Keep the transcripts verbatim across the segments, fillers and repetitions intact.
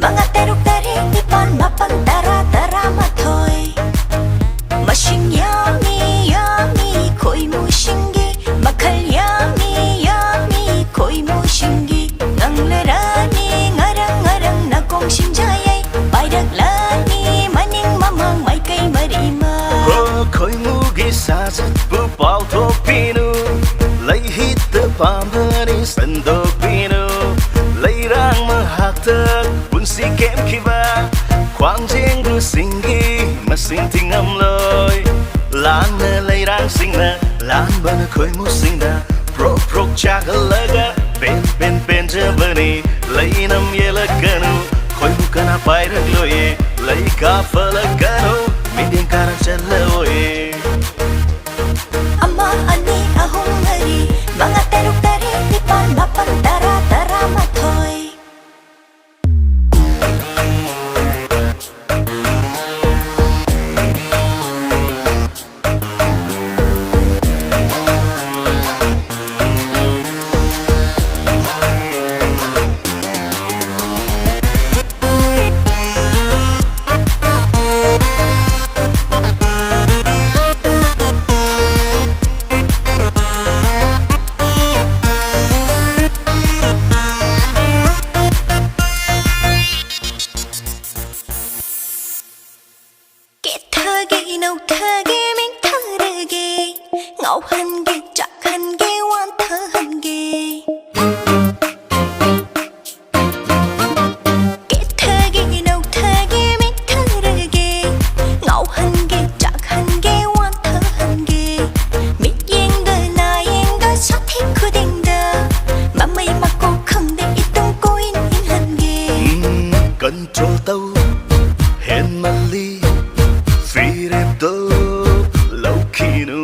ꯃꯉꯥ, ꯇꯔꯨꯛ, ꯇꯔꯦꯠ, ꯅꯤꯄꯥꯜ, ꯃꯥꯄꯜ, ꯇꯔꯥ, ꯇꯔꯥꯃꯥꯊꯣꯏ꯫ ꯃꯁꯤꯡ ꯌꯥꯝꯃꯤ, ꯌꯥꯝꯃꯤ, ꯈꯣꯏꯃꯨꯁꯤꯡꯒꯤ ꯃꯈꯜ ꯌꯥꯝꯃꯤ, ꯌꯥꯝꯃꯤ, ꯈꯣꯏꯃꯨꯁꯤꯡꯒꯤ ꯉꯪꯂꯔꯥꯅꯤ, ꯉꯔꯪ ꯉꯔꯪ ꯅꯥꯀꯣꯡ ꯁꯤꯡꯖꯥ ꯌꯩ, ꯄꯥꯏꯔꯛꯂꯥꯅꯤ, ꯃꯅꯤꯡ ꯃꯃꯥꯡ ꯃꯥꯏꯀꯩ ꯃꯔꯤꯃꯛ꯫ ꯍꯣ, ꯈꯣꯏꯃꯨꯒꯤ ꯁꯥꯖꯠꯄꯨ ꯄꯥꯎꯊꯣꯛꯄꯤꯅꯨ, ꯂꯩꯍꯤꯠꯇ ꯄꯥꯝꯕꯅꯤ ꯁꯟꯗꯣꯛꯄꯤꯅꯨ, ꯂꯩꯔꯥꯡ ꯃꯍꯥꯛꯇ ꯄꯨꯟꯁꯤ ꯀꯦꯝꯈꯤꯕ ꯈ꯭ꯋꯥꯡꯖꯦꯡꯕꯨꯁꯤꯡꯒꯤ ꯃꯁꯤꯡ ꯊꯤꯉꯝꯂꯣꯏ꯫ ꯂꯥꯡꯅ ꯂꯩꯔꯥꯡꯁꯤꯡꯅ ꯂꯥꯟꯕꯅ ꯈꯣꯏꯃꯨꯁꯤꯡꯅ ꯄ꯭ꯔꯣꯛ ꯄ꯭ꯔꯣꯛ ꯆꯥꯛꯍꯜꯂꯒ ꯄꯦꯟ ꯄꯦꯟ ꯄꯦꯟꯖꯕꯅꯤ꯫ ꯂꯩꯅꯝ ꯌꯦꯜꯂꯛꯀꯅꯨ, ꯈꯣꯏꯃꯨ ꯀꯅꯥ ꯄꯥꯏꯔꯛꯂꯣꯏꯌꯦ꯫ ꯂꯩ ꯀꯥꯞꯍꯜꯂꯛꯀꯅꯨ, ꯃꯤꯠꯌꯦꯡ ꯀꯥꯔꯟ ꯆꯠꯂꯣꯏꯌꯦ꯫ ꯑꯃ, ꯑꯅꯤ, ꯑꯍꯨꯝ, ꯃꯔꯤ, ꯃꯉꯥ, ꯇꯔꯨꯛ, ꯇꯔꯦꯠ, ꯅꯤꯄꯥꯜ, ꯃꯥꯄꯜ, ꯇꯔꯥ, ꯇꯔꯥꯃꯥꯊꯣꯏ꯫ ꯀꯦꯊꯒꯦ, ꯅꯧꯊꯒꯦ, ꯃꯤꯡꯊꯔꯒꯦ, ꯉꯥꯎꯍꯟꯒꯦ, ꯆꯥꯛꯍꯟꯒꯦ, ꯋꯥꯟꯊꯍꯟꯒꯦ꯫ ꯀꯦꯊꯒꯦ, ꯅꯧꯊꯒꯦ, ꯃꯤꯡꯊꯔꯒꯦ, ꯉꯥꯎꯍꯟꯒꯦ, ꯆꯥꯛꯍꯟꯒꯦ, ꯋꯥꯟꯊꯍꯟꯒꯦ꯫ ꯃꯤꯠꯌꯦꯡꯗ, ꯅꯥꯌꯦꯡꯗ, ꯁꯥꯊꯤ ꯈꯨꯗꯤꯡꯗ, ꯃꯃꯩ ꯃꯀꯣꯛ ꯈꯪꯗꯦ, ꯏꯇꯨꯡ ꯀꯣꯏꯅ ꯏꯟꯍꯟꯒꯦ꯫ ꯎꯝ, control ꯇꯧ, ꯍꯦꯟꯃꯜꯂꯤ, ꯐꯤꯔꯦꯞꯇꯣ ꯂꯧꯈꯤꯅꯨ꯫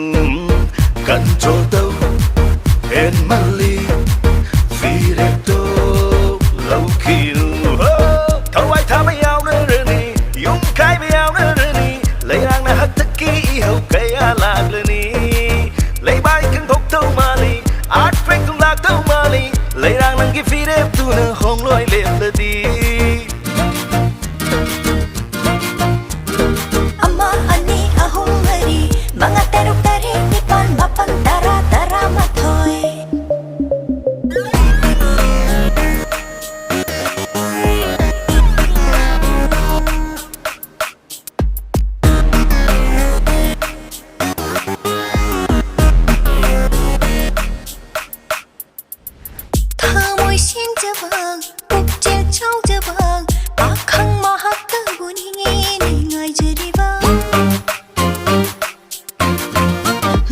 Control ꯇꯧ, ꯍꯦꯟꯃꯜꯂꯤ, ꯐꯤꯔꯦꯞꯇꯣ ꯂꯧꯈꯤꯅꯨ꯫ ꯍꯣ! ꯊꯋꯥꯏ ꯊꯥꯕ ꯌꯥꯎꯅꯔꯅꯤ, ꯌꯨꯝ ꯀꯥꯏꯕ ꯌꯥꯎꯅꯔꯅꯤ, ꯂꯩꯔꯥꯡꯅ ꯍꯥꯛꯇꯛꯀꯤ ꯏꯍꯧ ꯀꯌꯥ ꯂꯥꯛꯂꯅꯤ꯫ ꯂꯩꯃꯥꯏ ꯈꯪꯗꯣꯛꯇꯧ ꯃꯥꯜꯂꯤ, earthquake ꯇꯨꯝꯂꯥꯛꯇꯧ ꯃꯥꯜꯂꯤ, ꯂꯩꯔꯥꯡ ꯅꯪꯒꯤ ꯐꯤꯔꯦꯞꯇꯨꯅ ꯍꯣꯡꯂꯣꯏ ꯂꯦꯞꯂꯗꯤ꯫ ꯁꯦꯡꯖꯕ, ꯄꯨꯛꯆꯦꯜ ꯆꯥꯎꯖꯕ, ꯄꯥꯈꯪ ꯃꯍꯥꯛꯇꯕꯨ ꯅꯤꯡꯉꯦꯅꯦ ꯉꯥꯏꯖꯔꯤꯕ꯫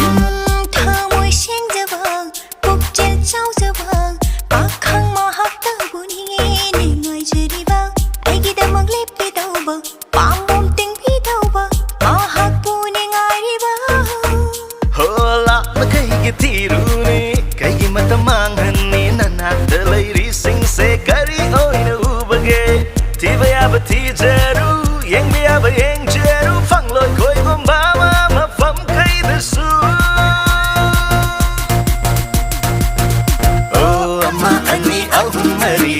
ꯎꯝ, ꯊꯃꯣꯏ ꯁꯦꯡꯖꯕ, ꯄꯨꯛꯆꯦꯜ ꯆꯥꯎꯖꯕ, ꯄꯥꯈꯪ ꯃꯍꯥꯛꯇꯕꯨ ꯅꯤꯡꯉꯦꯅꯦ ꯉꯥꯏꯖꯔꯤꯕ꯫ ꯑꯩꯒꯤꯗꯃꯛ ꯂꯦꯞꯄꯤꯗꯧꯕ ꯄꯥꯝꯕꯣꯝ ꯇꯤꯡꯕꯤꯗꯧꯕ ꯃꯍꯥꯛꯄꯨꯅꯦ ꯉꯥꯏꯔꯤꯕ꯫ ꯍꯣ, ꯂꯥꯞꯅ ꯀꯩꯒꯤ ꯊꯤꯔꯨꯅꯤ? ꯀꯩꯒꯤ ꯃꯇꯝ ꯃꯥꯡꯍꯟꯅꯤ? ꯅꯅꯥꯛꯇ ꯂꯩꯔꯤꯁꯤꯡꯁꯦ ꯀꯔꯤ ꯑꯣꯏꯅ ꯎꯕꯒꯦ? ꯊꯤꯕ ꯌꯥꯕ ꯊꯤꯖꯔꯨ, ꯌꯦꯡꯕ ꯌꯥꯕ ꯌꯦꯡꯖꯔꯨ, ꯐꯪꯂꯣꯏ ꯀꯣꯏꯒꯨꯝꯕ ꯑꯃ ꯃꯐꯝ ꯀꯩꯗꯁꯨ꯫ ꯑꯣ, ꯑꯃ, ꯑꯅꯤ, ꯑꯍꯨꯝ, ꯃꯔꯤ,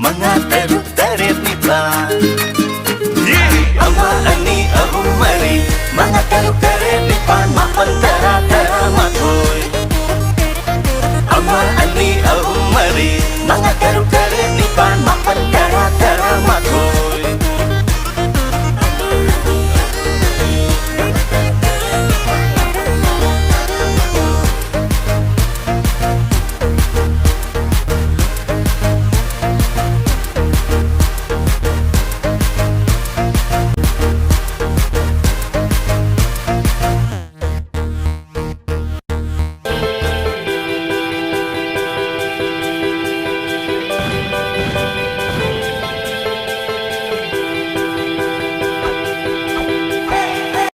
ꯃꯉꯥ, ꯇꯔꯨꯛ, ꯇꯔꯦꯠ, ꯅꯤꯄꯥꯜ꯫ ꯌꯦ! ꯑꯃ, ꯑꯅꯤ, ꯑꯍꯨꯝ, ꯃꯔꯤ, ꯃꯉꯥ, ꯇꯔꯨꯛ, ꯇꯔꯦꯠ,